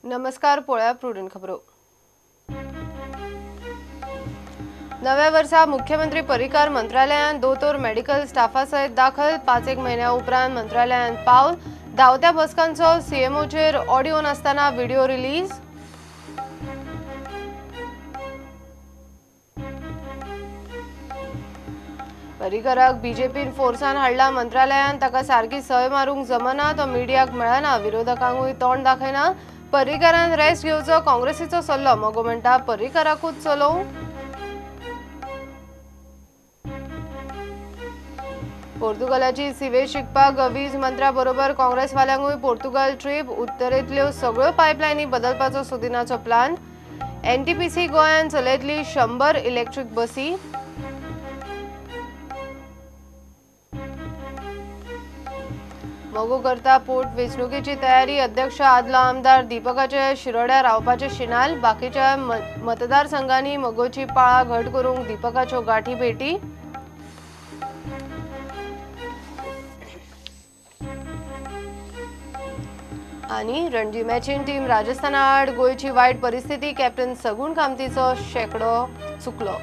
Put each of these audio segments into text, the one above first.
नमस्कार, पळोवया प्रुडंट खबरो. नव्या वर्सा मुख्यमंत्री पर्रीकार मंत्रालयान दोतोर मेडिकल स्टाफा सयत दाखल. 5-1 म्हयन्या उपरांत मंत्रालयान पावल. धांवत्या बसकांचो सीएमओचेर ऑडियो नासतना व्हिडिओ रिलीज. पर्रीकराक बीजेपीन फोर्सान हाडला मंत्रालयान. ताका सारकी सय मारूंक जमना, तो मिडियाक मेळना, विरोधकांकूय तोंड दाखयना. पर्रीकरान रेस्ट घेवचो काँग्रेसीचो सल्लो. मगो म्हणटा पर्रीकराकूच चलोवं. पोर्तुगालाची सिवेज शिकपाक वीज मंत्र्या बरोबर काँग्रेसवाल्यांकूय पोर्तुगाल ट्रीप. उत्तरेंतल्यो सगळ्यो पायपलायनी बदलपाचो सुदिनाचो प्लान. एनटीपीसी गोंयांत चलयतली 100 इलेक्ट्रीक बसी. मगो करता पोट वेंचणुकेची तयारी. अध्यक्ष आदलो आमदार दीपकाचे शिरोड्या रावपाचे शिनाल. बाकीच्या मतदारसंघांनी मगोची पाळा घट करूंक दीपकाच्यो गाठी भेटी. आनी रणजी मॅचीन टीम राजस्थाना आड गोंयची वायट परिस्थिती. कॅप्टन सगुण कामतीचो शेंकडो चुकलो.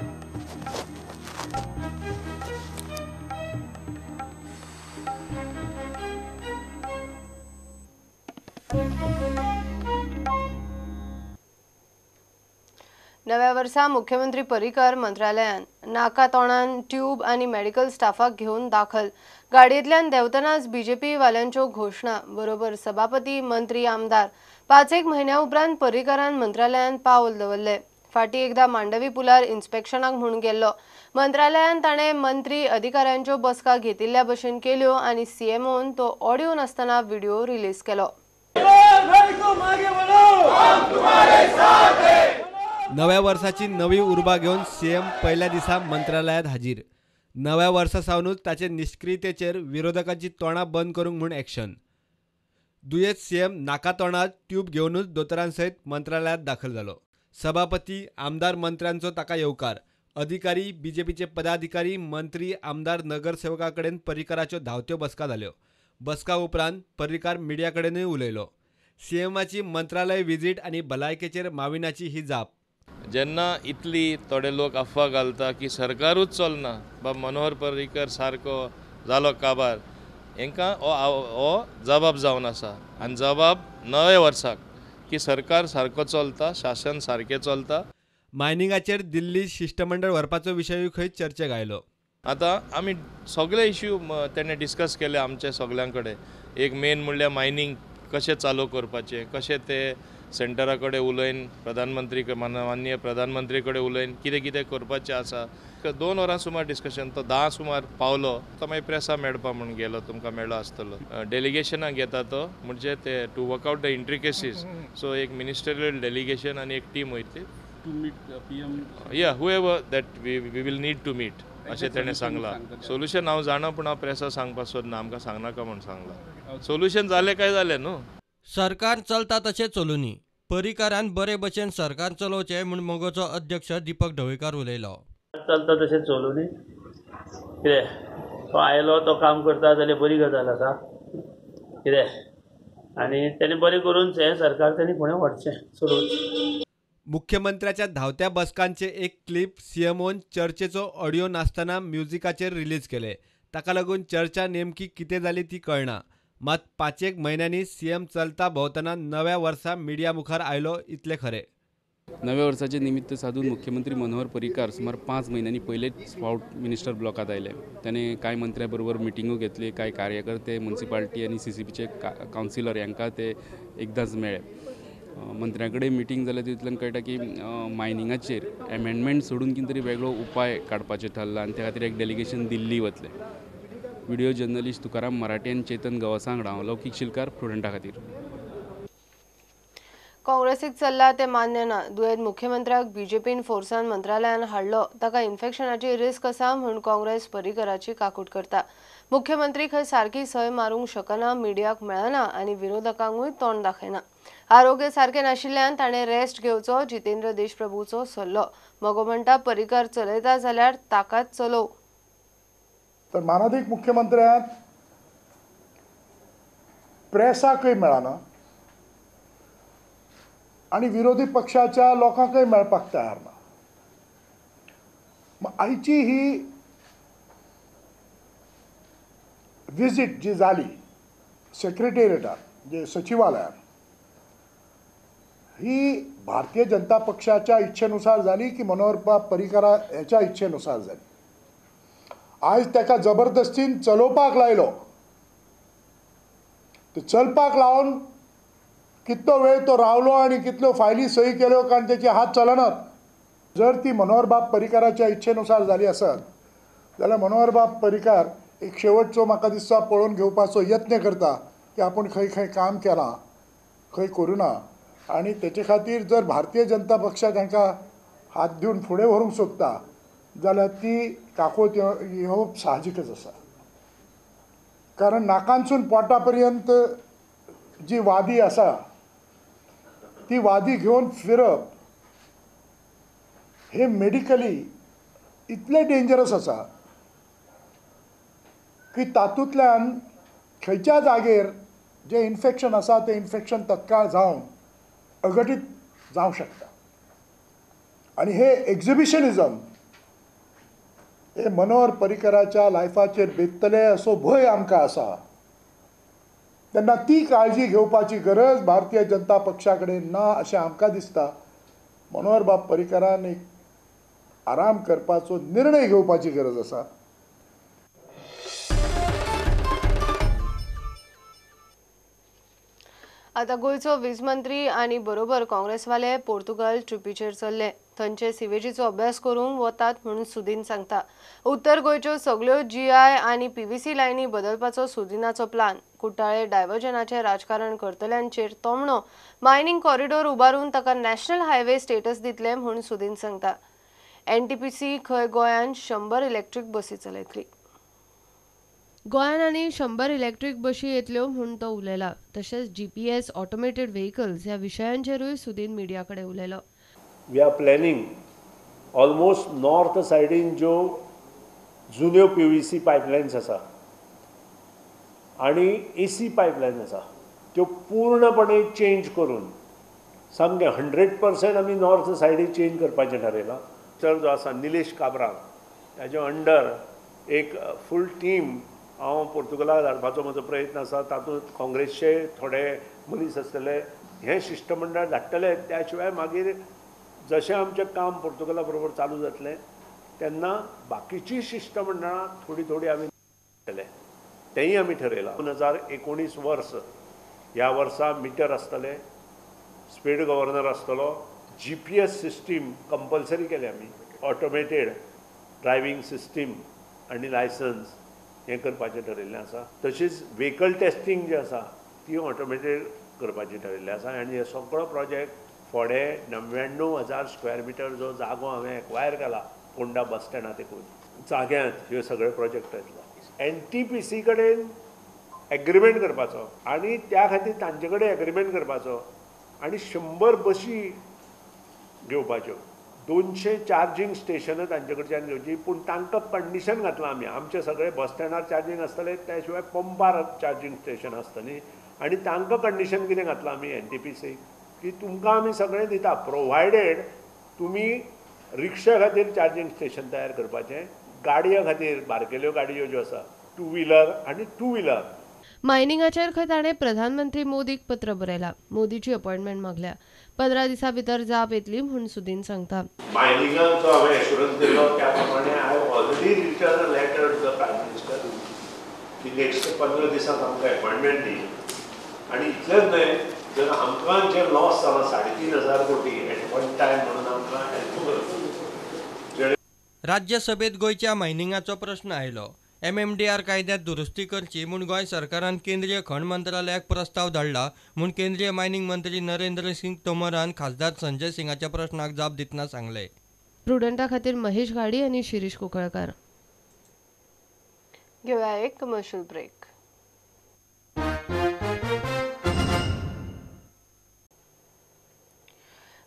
नव्या वर्सा मुख्यमंत्री पर्रीकार मंत्रालयान नाका तोंडान ट्यूब आनी मेडिकल स्टाफाक घेवन दाखल. गाडयेंतल्यान देंवतनाच बीजेपी वाल्यांच्यो घोशणा. बरोबर सभापती, मंत्री, आमदार. 5-1 म्हयन्या उपरांत पर्रीकारान मंत्रालयान पावल दवरलें. फाटीं एकदां मांडवी पुलार इन्स्पेक्शनाक म्हूण गेल्लो. मंत्रालयान ताणें मंत्री अधिकाऱ्यांच्यो बसका घेतिल्ल्या भशेन केल्यो आनी सीएमओन तो ऑडियो नासतना व्हिडिओ रिलीज केलो. नव्या वर्साची नवी उर्बा घेवन सीएम पयल्या दिसा मंत्रालयांत हाजीर. नव्या वर्सा सावनूच ताचे निश्क्रियतेचेर विरोधकांची तोंडां बंद करूंक म्हूण एक्शन. दुयेंत सीएम नाका तोंडात ट्यूब घेवनूच दोतोरां सयत मंत्रालयांत दाखल जालो. सभापती, आमदार, मंत्र्यांचो ताका येवकार. अधिकारी, बीजेपीचे पदाधिकारी, मंत्री, आमदार, नगरसेवकां कडेन पर्रीकाराच्यो धांवत्यो बसका जाल्यो. बसका उपरांत पर्रीकार मिडिया कडेनूय उलयलो. सीएमाची मंत्रालय विजीट आनी भलायकेचेर माविनाची ही जाप. जेन्ना इतली थोडे लोक अफवा घालता की सरकारूच चलना, बाब मनोहर पर्रीकर सारको जालो काबार, हेंकां हो जबाब जावन आसा. आनी जबाब नव्या वर्साक की सरकार सारको चलता, शासन सारकें चलता. मायनिंगाचेर दिल्ली शिश्टमंडळ व्हरपाचो विशयूय खंय चर्चेक आयलो. आतां आमी सगळे इश्यू तेणें डिस्कस केले आमचे सगळ्यां कडेन. एक मेन म्हणल्यार मायनींग कशें चालू करपाचें, कशें ते सेंटरा कडेन उलयन, प्रधानमंत्री माननीय प्रधानमंत्री कडेन उलयन कितें कितें करपाचें आसा. 2 वरां सुमार डिस्कशन, तो 10 सुमार पावलो. तो मागीर प्रेसा मेळपा म्हूण गेलो, तुमकां मेळ्ळो आसतलो. डेलिगेशनाक घेता तो, म्हणजे ते to work out the intricacies. So एक मिनिस्टरियल डेलिगेशन आनी एक टीम वयतली to meet PM. या whoever that we will need to meet अशें तेणें सांगलां. सोल्युशन हांव जाणा, पूण हांव प्रेसा सांगपाक सोदना, आमकां सांगनाका म्हूण सांगलां. सोल्युशन जालें काय जालें न्हू. सरकार चलता तशें चलुनी. पर्रीकारान बरे भशेन सरकार चलोवचें म्हूण मगोचो अध्यक्ष दीपक ढवळीकार उलयलो. चलता तशें चलुनी, कितें तो आयलो तो काम करता जाल्यार बरी गजाल आसा कितें, आनी तेणें बरें करून हें सरकार तेणें फुडें व्हरचें चलोवचें. मुख्यमंत्र्याच्या धांवत्या बसकांचे एक क्लिप सीएमओन चर्चेचो ऑडियो नासतना म्युझिकाचेर रिलीज केले. ताका लागून चर्चा नेमकी कितें जाली ती कळना. मात 5-1 म्हयन्यांनी सीएम चलता भोंवतना नव्या वर्सा मिडिया मुखार आयलो इतलें खरें. नव्या वर्साचे निमित्त साधून मुख्यमंत्री मनोहर पर्रीकार सुमार 5 म्हयन्यांनी पयलेच फावट मिनिस्टर ब्लॉकांत आयले. ताणें कांय मंत्र्यां बरोबर मिटिंगो घेतली, कांय कार्यकर्ते, म्युनिसिपालिटी आनी सीसीपीचे कावन्सिलर हांकां ते एकदांच मेळ्ळे. मंत्र्यां कडेन मिटींग जाल्या तितूंतल्यान कळटा की मायनिंगाचेर एमेंडमेंट सोडून कितें तरी वेगळो उपाय काडपाचें थारलां आनी त्या खातीर एक डेलिगेशन दिल्ली वतलें. व्हिडिओ जर्नलिस्ट तुकाराम मराठे आनी चेतन गवासा वांगडा हांव लौकीक शिलकार, प्रुडंटा खातीर. काँग्रेसीक चल्ला तें मान्य ना. दुयेंत मुख्यमंत्र्याक बीजेपीन फोर्सान मंत्रालयान हाडलो. ताका इन्फेक्शनाची रिस्क आसा म्हूण काँग्रेस पर्रीकराची काकूट करता. मुख्यमंत्री खंय सारकी सय मारूंक शकना, मिडियाक मेळना आनी विरोधकांकूय तोंड दाखयना. आरोग्य सारकें नाशिल्ल्यान ताणें रेस्ट घेवचो जितेंद्र देशप्रभूचो सल्लो. मगो म्हणटा पर्रीकार चलयता जाल्यार ताकाच चलोवं. तर मानादीक मुख्यमंत्र्यांत प्रेसाकय मेळना, आनी विरोधी पक्षाच्या लोकांकय मेळपाक तयार ना. आयची ही विजीट जी जाली सेक्रेटेरिएटार, जे सचिवालयात, ही भारतीय जनता पक्षाच्या इच्छेनुसार जाली की मनोहरबाब पर्रीकार ह्याच्या इच्छेनुसार जाली. आयज ताका जबरदस्तीन चलोवपाक लायलो, ते चलपाक लावन कितलो वेळ तो रावलो आनी कितल्यो फायली सही केल्यो, कारण तेचे हात चलनात. जर ती मनोहरबाब पर्रीकाराच्या इच्छेनुसार जाली आसत जाल्यार मनोहरबाब पर्रीकार एक शेवटचो म्हाका दिसता पळोवन घेवपाचो यत्न करता की आपूण खंय खंय काम केलां, खंय करूं ना, आनी तेचे खातीर जर भारतीय जनता पक्ष तांकां हात दिवन फुडें व्हरूंक सोदता जाल्यार ती काकूट येवप साहजिकच आसा. कारण नाकांसून पोटा पर्यंत जी वादी आसा ती वादी घेवन फिरप हे मेडिकली इतलें डेंजरस आसा की तातूंतल्यान खंयच्या जागेर जें इन्फेक्शन आसा तें इन्फेक्शन तत्काळ जावन अघटीत जावंक शकता. आनी हे एक्झिबिशनिजम हे मनोहर पर्रीकराच्या लायफाचेर बेतले असो भंय आमकां आसा. तेन्ना ती काळजी घेवपाची गरज भारतीय जनता पक्षा कडेन ना अशें आमकां दिसता. मनोहरबाब पर्रीकरान एक आराम करपाचो निर्णय घेवपाची गरज आसा. आतां गोंयचो वीज मंत्री आनी बरोबर काँग्रेसवाले पोर्तुगाल ट्रिपीचेर चल्ले. थंयचे सिवेजीचो अभ्यास करूंक वतात म्हणून सुदीन सांगता. उत्तर गोंयच्यो सगल्यो जीआय आनी पीव्हीसी लायनी बदलपाचो सुदिनाचो प्लान. कुट्टाळे डायव्हर्जनाचें राजकारण करतल्यांचेर तोमणो. मायनिंग कॉरिडोर उबारून ताका नॅशनल हायवे स्टेटस दितले म्हूण सुदीन सांगता. एनटीपीसी खंय गोंयांत 100 इलेक्ट्रीक बसी चलयतली. गोंयांत आनी 100 इलेक्ट्रीक बशी येतल्यो म्हूण तो उलयला. तशेंच जीपीएस, ऑटोमेटेड व्हेकल्स ह्या विशयांचेरूय सुदीन मिडिया कडेन उलयलो. We are planning almost north सायडीन ज्यो जुन्यो पीव्हीसी पायपलायन्स आसा आनी एसी पायपलायन आसा त्यो पूर्णपणे चेंज करून सामकें 100% आमी नॉर्थ सायडीन चेंज करपाचें ठरयलां. तर जो आसा निलेश काब्राल ताजे अंडर एक फूल टीम हांव पोर्तुगालाक धाडपाचो म्हजो प्रयत्न आसा. तातूंत काँग्रेसचे थोडे मनीस आसतले, हें शिश्टमंडळ धाडटले. त्या शिवाय मागीर जशें आमचें काम पोर्तुगाला बरोबर चालू जातलें तेन्ना बाकीची शिश्टमंडळां थोडी थोडी आमी धाडटले, तेंय आमी ठरयलां. 2019 वर्स ह्या वर्सा मिटर आसतले, स्पीड गव्हर्नर आसतलो, जीपीएस सिस्टीम कंपल्सरी केली आमी, ऑटोमेटेड ड्रायव्हींग सिस्टीम आनी लायसन्स हें करपाचें ठरयल्लें आसा. तशीच व्हेकल टेस्टींग जें आसा ती ऑटोमेटेड करपाचें ठरयल्लें आसा. आनी हे सगळो प्रोजेक्ट फोडें 99,000 स्क्वेअर मिटर जो जागो हांवें एक्वायर केला पोंडा बस स्टँडा तेकून जाग्यांत ह्यो सगळे प्रोजेक्ट येतले. एनटीपीसी कडेन एग्रीमेंट करपाचो आनी त्या खातीर तांचे कडेन एग्रीमेंट करपाचो आनी 100 बशी घेवपाच्यो, 200 चार्जींग स्टेशनां तांचे कडच्यान घेवची. पूण तांकां कंडिशन घातलां आमी, आमचे सगळे बस स्टँडार चार्जींग आसतलें, त्या शिवाय पंपार चार्जींग स्टेशन आसतलीं. आनी तांकां कंडिशन कितें घातलां आमी एनटीपीसी की तुमकां आमी सगळें दिता प्रोवायडेड तुमी रिक्षा खातीर चार्जींग स्टेशन तयार करपाचें, गाडयां खातीर बारकेल्यो गाडयो ज्यो आसा टू व्हिलर आनी टू व्हिलर. मायनिंगाचेर खंय ताणें प्रधानमंत्री मोदीक पत्र बरयलां. मोदीची अपॉयंटमेंट मागल्या. 15 दिसां भितर जाप येतली म्हूण सुदीन सांगता. मायनिंगाचो हांवें एश्युरन्स दिलो त्या प्रमाणे I have already written a letter to the prime minister की नेक्स्ट 15 दिसांत आमकां अपॉयंटमेंट दी. आनी इतलेंच न्हय, जर आमकां जें लॉस जाला 3,500 कोटी एट वन टायम म्हणून आमकां हेल्प कर. राज्यसभेत गोंयच्या मायनिंगाचो प्रश्न आयलो. एमएमडीआर कायद्यात दुरुस्ती करची म्हूण गोंय सरकारान केंद्रीय खण मंत्रालयाक प्रस्ताव धाडला म्हूण केंद्रीय मायनिंग मंत्री नरेंद्र सिंग तोमरान खासदार संजय सिंगाच्या प्रश्नाक जाप दितना सांगलें. प्रुडंटा खातीर महेश घाडी आनी शिरीष कुंकळकार. घेवया एक कमर्शियल ब्रेक.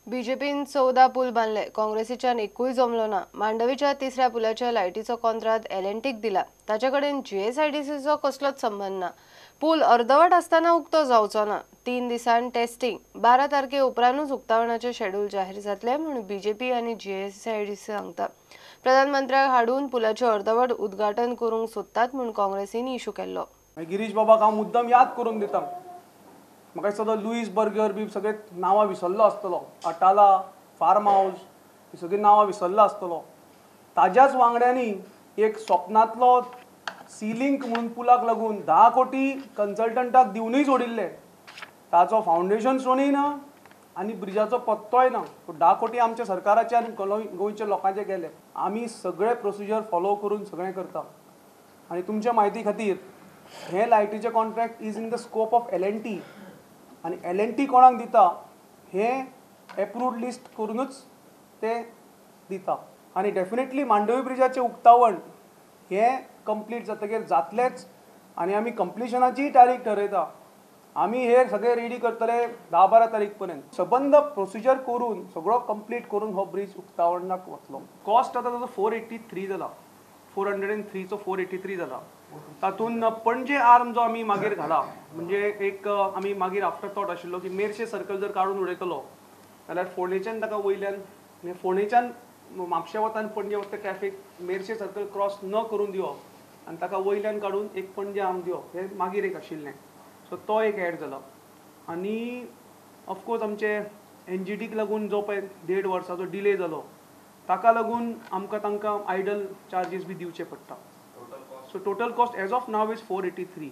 बीजेपीन 14 पूल बांदले, काँग्रेसीच्यान एकूय जमलो ना. मांडवीच्या तिसऱ्या पुलाच्या लायटीचो कॉन्ट्राक्ट एलएनटीक दिला, ताचे कडेन जीएसआयडीसीचो कसलोच संबंद ना. पूल अर्दवट आसतना उक्तो जावचो ना. 3 दिसांनी टेस्टिंग 12 तारखे उपरांतूच उक्तावणाचें शेड्यूल जाहीर जातलें म्हूण बीजेपी आनी जीएसआयडीसी सांगता. प्रधानमंत्र्याक हाडून पुलाचें अर्दवट उद्घाटन करूंक सोदतात म्हूण काँग्रेसीन इशू केल्लो. गिरीश बाबाक हांव मुद्दम याद करून दिता. म्हाका दिसता तो लुईस बर्गर बी सगळे नांवां विसरलो आसतलो, अटाला फार्म हावज ही सगळीं नांवां विसरलो आसतलो. ताज्याच वांगड्यांनी एक स्वप्नांतलो सीलिंक म्हणून पुलाक लागून 10 कोटी कन्सल्टंटाक दिवनूय सोडिल्ले. ताचो फावंडेशन स्टोनूय ना आनी ब्रिजाचो पत्तोय ना. 10 कोटी आमच्या सरकाराचे आनी गोंयच्या लोकांचे गेले. आमी सगळे प्रोसिजर फॉलो करून सगळें करता. आनी तुमच्या म्हायती खातीर हें लायटीचें contract is in the scope of L&T आनी L&T कोणाक दिता हें एप्रूव्ड लिस्ट करूनच ते दिता. आनी डेफिनेटली मांडवी ब्रिजाचें उक्तावण हें कंप्लीट जातकीर जातलेंच आनी आमी कंप्लिशनाचीय तारीख ठरयता. आमी हे सगळे रेडी करतले 10-12 तारीख पर्यंत. सबंद प्रोसिजर करून सगळो कंप्लीट करून हो ब्रिज उक्तावणाक वतलो. कॉस्ट आतां ताचो 483 जाला, 403चो 483 जाला. तातूंत पणजे आर्म जो आमी मागीर घाला, म्हणजे एक आमी मागीर आफ्टर थॉट आशिल्लो की मेरशे सर्कल जर काडून उडयतलो जाल्यार फोंडेच्यान ताका वयल्यान, फोंडेच्यान म्हापशे वता आनी पणजे वता ट्रॅफिक मेरशे सर्कल क्रॉस न करून दिवप आनी ताका वयल्यान काडून एक पणजे आर्म दिवप हें मागीर एक आशिल्लें. सो तो एक एड जाला. आनी ऑफकोर्स आमचे एनजीटीक लागून जो पळय 1.5 वर्साचो डिले जालो ताका लागून आमकां तांकां आयडल चार्जीस बी दिवचे पडटा. So total cost as of now is 483.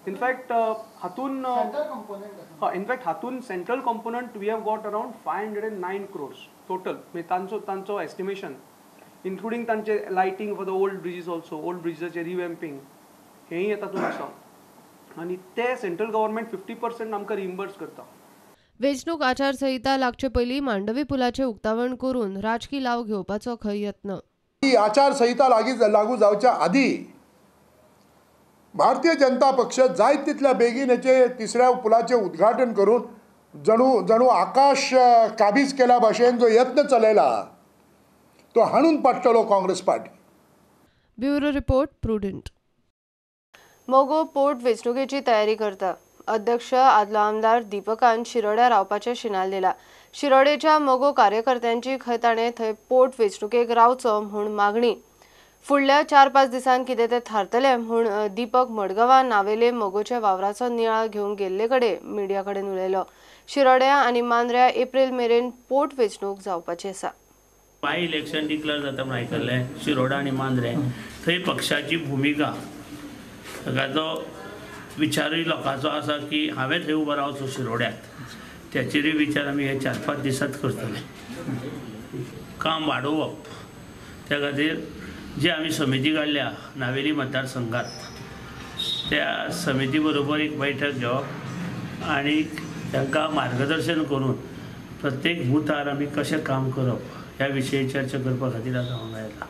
In fact हातून इनफॅक्ट हातून central component we have got around 509 crores total. म्हणजे तांचो तांचो एस्टिमेशन इन्क्लुडींग तांचे lighting for the old bridges also, old ब्रिजाचे रिवॅम्पिंग हेंय तातूंत आसा. आनी ते सेंट्रल गव्हर्मेंट 50% आमकां रिइम्बर्स करता. वेंचणूक आचारसंहिता लागचे पयलीं मांडवी पुलाचें उक्तावण करून राजकी लाव घेवपाचो खंय यत्न. आचारसंहिता लागू जावच्या आदी भारतीय जनता पक्ष जायत तितल्या बेगीन हेचे तिसऱ्या पुलाचें उद्घाटन करून जणू आकाश काबीज केल्या भाशेन जो यत्न चलयला तो हाणून पाडटलो Congress party. Bureau report, Prudent. मगो पोट वेंचणुकेची तयारी करता. अध्यक्ष आदलो आमदार दीपकान शिरोड्या रावपाचें शिनाल दिला. शिरोडेच्या मगो कार्यकर्त्यांची खंय ताणें थंय पोट वेंचणुकेक रावचो म्हूण मागणी. फुडल्या 4-5 दिसांत कितें तें थारतलें म्हूण दीपक मडगांवां नावेले मगोच्या वावराचो नियाळ घेवंक गेल्ले कडेन मिडिया कडेन उलयलो. शिरोड्या आनी मांद्र्या एप्रील मेरेन पोट वेंचणूक जावपाची आसा. बाय इलेक्शन डिक्लेअर जाता म्हूण आयकल्लें. शिरोडा आनी मांद्रें थंय पक्षाची भुमिका ताचो विचारूय लोकांचो आसा की हांवें थंय उबो रावचो शिरोड्यात, त्याचेरूय विचार आमी हे 4-5 दिसांत करतले. काम वाडोवप त्या खातीर जे आमी समिती काडल्या नावेली मतदारसंघात त्या समिती बरोबर एक बैठक घेवप आनी तांकां मार्गदर्शन करून प्रत्येक बुथार आमी कशें काम करप ह्या विशयी चर्चा करपा खातीर आज हांगा आयला.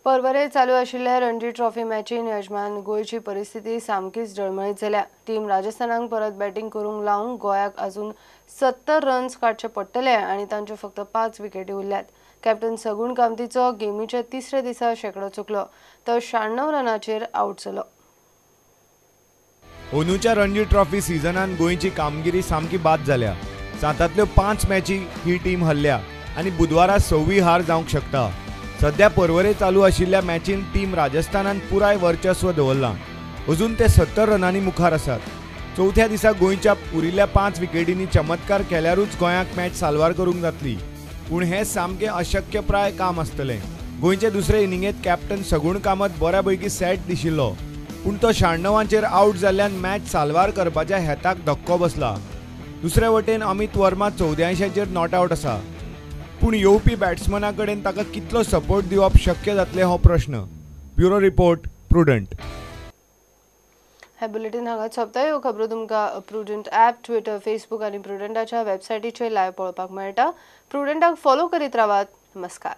पर्वरे चालू आशिल्ल्या रणजी ट्रॉफी मॅचीन यजमान गोंयची परिस्थिती सामकीच डळमळीत जाल्या. टीम राजस्थानाक परत बॅटींग करूंक लावंक गोंयाक अजून 70 रन्स काडचे पडटले आनी तांच्यो फक्त 5 विकेटी उरल्यात. कॅप्टन सगुण कामतीचो गेमीच्या तिसऱ्या दिसा शेंकडो चुकलो, तो 96 रनाचेर आवट जालो. अंदूच्या रणजी ट्रॉफी सिजनान गोंयची कामगिरी सामकी बाद जाल्या. 7तांतल्यो 5 मॅची ही टीम हरल्या आनी बुधवारा 6वी हार जावंक शकता. सध्या पर्वरे चालू आशिल्ल्या मॅचीन टीम राजस्थानान पुराय वर्चस्व दवरलां. अजून ते 70 रनांनी मुखार आसात. चवथ्या दिसा गोंयच्या उरिल्ल्या 5 विकेटींनी चमत्कार केल्यारूच गोंयाक मॅच साल्वार करूंक जातली, पूण हें सामकें अशक्यप्राय काम आसतलें. गोंयचे दुसरे इनिंगेंत कॅप्टन सगुण कामत बऱ्यापैकी सेट दिशिल्लो, पूण तो 96चेर आवट जाल्ल्यान मॅच साल्वार करपाच्या हेताक धक्को बसला. दुसरे वटेन अमित वर्मा 84चेर not out आसा, पूण येवपी बॅट्समना कडेन ताका कितलो सपोर्ट दिवप शक्य जातलें हो प्रश्न. Bureau report, Prudent. हे बुलेटीन हांगाच सोंपता. ह्यो खबरो तुमकां प्रुडंट ॲप, ट्विटर, फेसबूक आनी प्रुडंटाच्या वेबसायटीचेर लायव्ह पळोवपाक मेळटा. प्रुडंटाक फॉलो करीत रावात. नमस्कार.